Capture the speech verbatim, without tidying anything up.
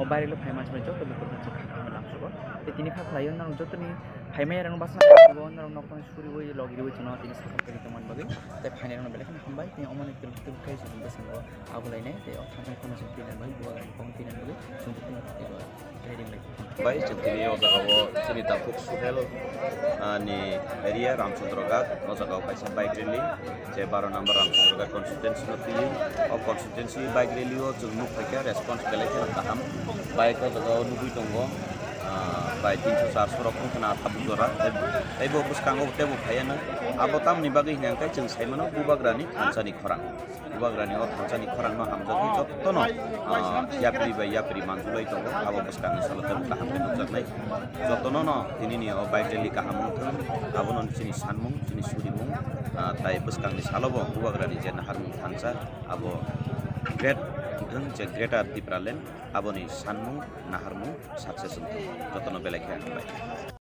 O bairelo phai mansi bai joto lukurokno chwng kha kha lamsogo. Tei tini kha khlaio norok jotoni phaimaya rokno bachana bo norok nokthani suriwi logi riwi chwngno tini sakha kari tongmani bagwi. Tei phainairokno belai kheno hambai, tei omoni twrwk twrwk khe chwng bwskango abolainai tei o thansa kheno chwng tini bagwi bubagrani kok tini bagwi chwng tini bagwi. Bai chwng tini o jaga o chini takhuk Suhel, ah, ni area Ramchandra Ghat, o jaga o kaisa bike rally, je baro number Ramchandra Ghat constituency no twi o constituency bike rally o chwng nuk phaikha, response belai kheno kaham. Bike o jaga o nugwi tongo, ah, bai tinso charso rok wngkha na tabuk jora, tei bo bwskango teibo phaiya no. Abo tamni bagwi hwnka hwnkhe chwng saimano bubagrani thansani khorang. Bubagrani o thansani khorangno hamjakgwi jotono, ah, yapri bai yapri manjulai tongo, abo bwskangni salo teibo kaham khe nukjaknai. Jotono no tinini o bike rally kaham wngthung, abono chini sanmung, chini surimung, ah, tai bwskangni salobo bubagrani je naharmung thansa, abo great wngthung, je Greater Tipraland, aboni sanmung, naharmung success wngthung. Jotono belai khe hambai.